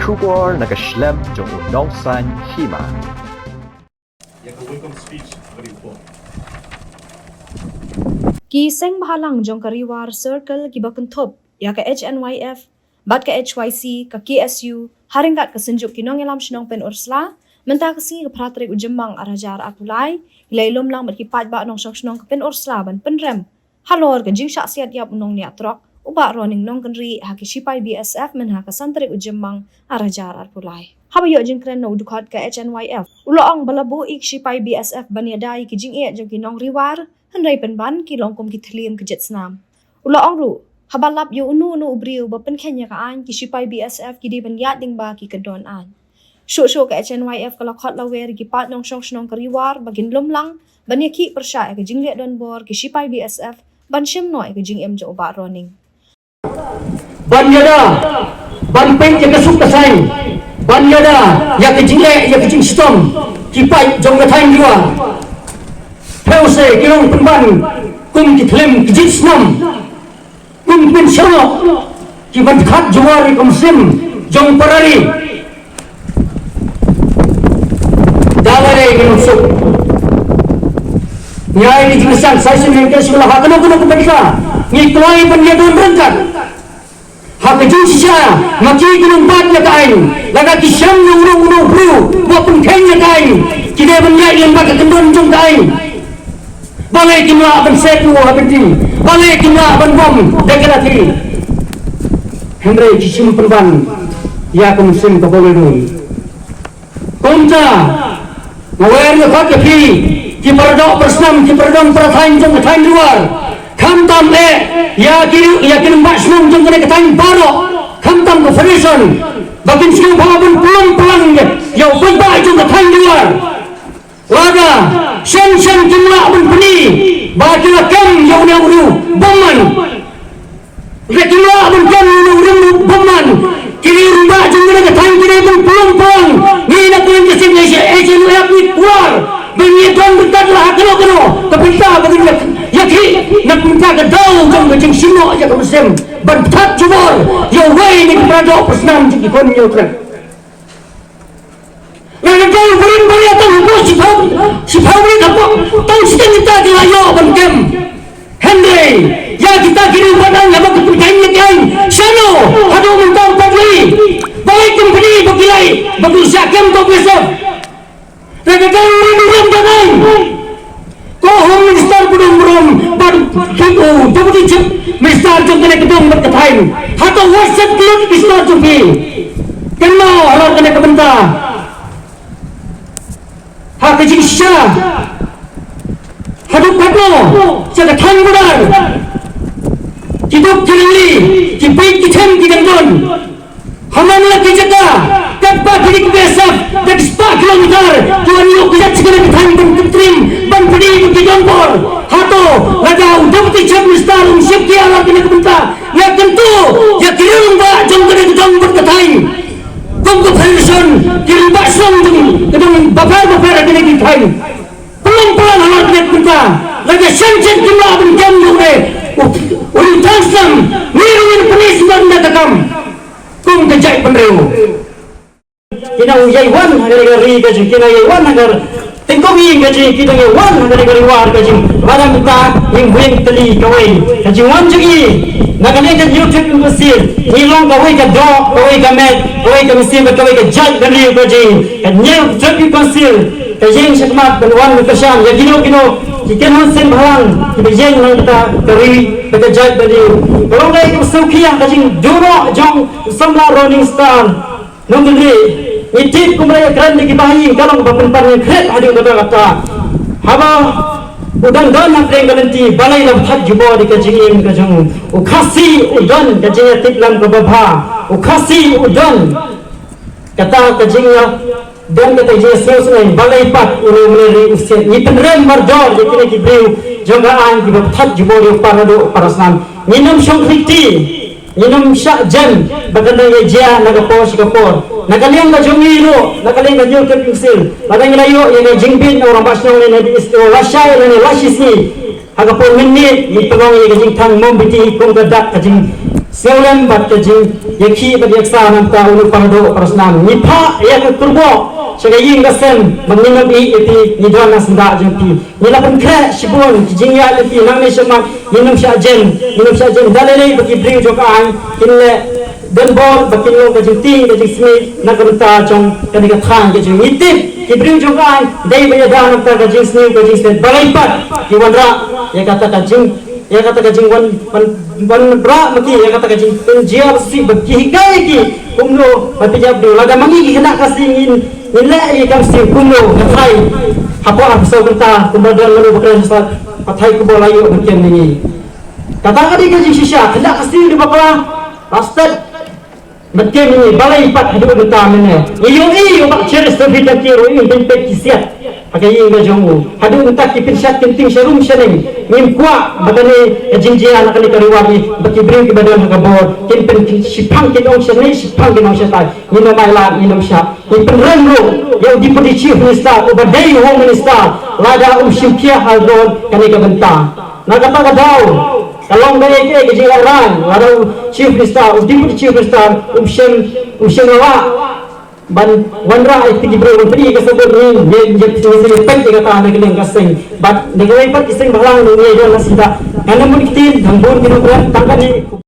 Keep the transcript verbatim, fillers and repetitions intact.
Khubor na ka shlem jong u Nongsaiñ Hima. Ki seng bhalang jong ka Ri War Circle kiba kynthup ïa ka H N Y F bad ka H Y C, ka K S U, ha ryngkat ka Synjuk ki Nongïalam Shnong Pynursla, mynta ka sngi ka phra tarik u Jymmang ar hajar arphew lai, ki la ïalum lang bad ki paidbah nongshong shnong ka Pynursla ban pynrem halor ka jingshah siat ïap u nongñiah trok u Bah Roning Nongkynrih ha ki shipai B S F mynha ka san tarik u Jymmang ar hajar arphew lai. Haba ïoh jingkren na u dkhot ka H N Y F, u la ong ba la buh ïa ki shipai B S F ban ïada ïa ki jingeh jong ki nong Ri War, hynrei pynban ki long kum ki thliem ki jied snam. U la ong ruh, haba lap ïa uno uno u briew ba pynkheiñ ïa ka aiñ, ki shipai B S F ki dei ban ïaid lyngba ki kyndon aiñ. Shuh shuh ka H N Y F ka la khot lawer ïa ki paid nongshong shnong ka Ri War ba kin lum lang ban ïakhih pyrshah ïa ka jingleh donbor ki shipai B S F ban shim noh ïa ka jingim jong u Bah Roning. Ban ïada, ban peit ïa ka suk ka saiñ, ban ïada ïa ka jingleh ïa ka jingshitom ki paid jong ka thaiñ Ri War. Phi u se ki long pynban kum ki thliem ki jied snam, kum ki pynshong kiban khat jubor ïa ka mynsiem jong para ri. Da lade ki nongsuk. Ngi ai ki jingsang sa shisien, ngi ïa sngewbha ha kano kano ka bynta ngi kloi ban ïadon ryngkat. Ha ka jingshisha ma ki ki nongbat ïa ka aiñ, lada ki shem ïa uno uno u briew ba pynkheiñ ïa ka aiñ, ki dei ban ïaid lyngba ka kyndon jong ka aiñ. Balei kim lah ban sep u ha pynti? Balei kim lah ban bom da ka lathi? Hynrei ki shim pynban ïa ka mynsiem kaba ïadon. Kumta nga wer ïa khot ïa phi, ki para doh para snam, ki para dong para thaiñ jong ka thaiñ Ri War, khamtam eh ïa ki, ïa ki rangbah shnong jong kane ka thaiñ baroh, khamtam ka federation, ba kin sngewbha ban pynlong pynlang ïa u paidbah jong ka thaiñ Ri War. Lada shen shen kim lah ban pyni ba ki la kem ïa une u riew bymman, lada kim lah ban kem ïa une u riew bymman, ki riew rangbah jong kane ka thaiñ ki dei ban pynlong pynlang. Ngi na ka liang ka seng H N Y F ngi kwah ba ngin don ryngkat la ha kano kano ka bynta ba ngin ïakhih na ka bynta ka daw jong ka jingshim noh ïa ka mynsiem ban thad jubor ïa uwei na ki para doh para snam jong ki khun Hynñiewtrep. Lada dang barim baria tang hapoh shiphew, shiphew minit hapoh, tang shiteng kita ki la ïoh ban kem. Hynrei ïa kita ki riew ba dang haba ki pynkheiñ ïa ki aiñ, shano haduh mynta u pat lei? Balei company ba ki lai ba ki shah kem to ki sep? Lada dang barim baria tang aiñ, ko Home Minister ba dang burom bad u Deputy Chief Minister jong kane ka dong bad ka thaiñ, hato WhatsApp group Minister jong phi kynmaw halor kane ka bynta? Ha ka jingshisha haduh katno sha ka thaiñ border ki duk ki rangli, ki peit ki them ki dang don. Ha man la ki jaka katba ki dei ki B S F da ki spah kilometer ki wan ïoh ki jait sha kane ka thaiñ ban kyntrim ban pyni ba ki don bor. Hato lada u Deputy Chief Minister um shim ki halor kane ka bynta, ïa kyntu ïa ki riew rangbah jong kane ka dong bad ka thaiñ kum ka federation, ki rangbah shnong jong ka dong bapher bapher ha kane ka thaiñ. Pynlong pynlang halor kane ka bynta. Lada shen shen kim lah ban kem ïa une u, u riew thaw snem, ngi ruh ngin pyni sngewbha da ka kam kum ka jaitbynriew. Ki nang ïai wan ha kane ka ri ka jong, ki nang ïai wan ha ka tyngkong ïing ka jong, ki nang ïai wan ha kane ka Ri War ka jong. Bad na ka bynta ngim weng tylli kawei. Ka jingwan jong ngi na kane ka Hynñiewtrep Council, ngi long kawei ka doh, kawei ka met, kawei ka mynsiem bad kawei ka jaitbynriew ka jong. Ka Hynñiewtrep Council ka ïeng shakhmat ban wan kyrshan ïa kino kino ki kynhun seng bhalang kiba ïeng na ka bynta ka ri bad ka jaitbynriew. Ka long kawei ka sngewkhia ka jingduh noh jong u samla Roning Star Nongkynrih. Ngi tip kumba la ïakren da ki bahaïing, ka long kaba pynpar ñiangkret haduh katta katta. Haba u dang don hapdeng ka lynti, balei la thad jubor ïa ka jingim ka jong u? U Khasi u don ka jingïatiplem kaba bha. U Khasi u don kata ka jingïa, don kata ka jingïasngewsynei, balei pat u riew mynne ri u siat? Ngi pynrem mardor ïa kine ki briew jong ka aiñ kiba thad jubor ïa u para doh para snam. Ngin ym shongkti, ngin ym shah jan ba kan dang ïa jia na ka por sha ka por. Na ka liang ka jong ngi ruh, na ka liang ka Hynñiewtrep Council, lada ngi la ïoh ïa ka jingbit na u rangbah shnong ne na D S O lashai ne lashisngi, ha ka por mynmiet ngi pynlong ïa ka jingthang mombati kum ka dak ka jing sngewlem bad ka jingïakhih bad ïaksaid namar u Paradoh Parasnam. Ngi phah ïa ka kyrboh sha ka ïing ka sem ba ngin ym ïeit ïa phi, ngi don ha syndah jong phi. Ngi la pynkhreh shibun ki jingïaid ïa phi nangne shakhmat, ngin ym shah jem, ngin ym shah jem. Da lei lei ba ki briew jong ka aiñ kin leh donbor ba kin long ka jingtieng ka jingsmit na ka bynta jong kane ka thaiñ ka jong ngi. Tip ki briew jong ka aiñ dei ban ïada na ka bynta ka jingsniew ka jingsmit. Balei pat ki wanrah ïa kata ka jing ïa kata ka jingwan wan wan rah ma ki ïa kata ka jingpynjia ba shisha ba ki hikai ïa ki kumno ban pynjia briew. Lada ma ngi ki khynnah Khasi ngin ngin leh ïa ka kam sniew kumno ka trai hapoh arphew saw kynta kumba don mano ba kren sa pathai kumba la ïoh ban kem ïa ngi. Kata ka dei ka jingshisha khynnah Khasi dei bakla la stet. Bad kem ïa ngi balei pat haduh mynta mynne ngi ïohi ïa u Bah Cheristerville Dangki ruh ïa u ban peit ki siat ha ka ïing ka jong u. Haduh mynta ki pynshad kin tieng sharum shaneng. Ngim kwah ba kane ka jingjia na kane ka ri War ngi ba ki briew kiba don ha ka bor kin pynshipang kin ong shanei shipang kin ong shatai. Ngin ym ailad ngin ym shah. Ngi pynrem ruh ïa u Deputy Chief Minister uba dei u Home Minister lada um shim khia ha ka kane ka bynta. Na kata ka daw ka long kaei kaei ka jingïalang lada u Chief Minister, u Deputy Chief Minister um shem um shem la lah ban wanrah ïa ki briew ban pynïaid ka sabut. Ngi ngi ngi ngi peit ïa kata na ka liang ka seng bad na kawei pat ki seng bhalang ngi ïa don la sida. Ngan ym bun ktien, ngan bun ki nongkren tang kane.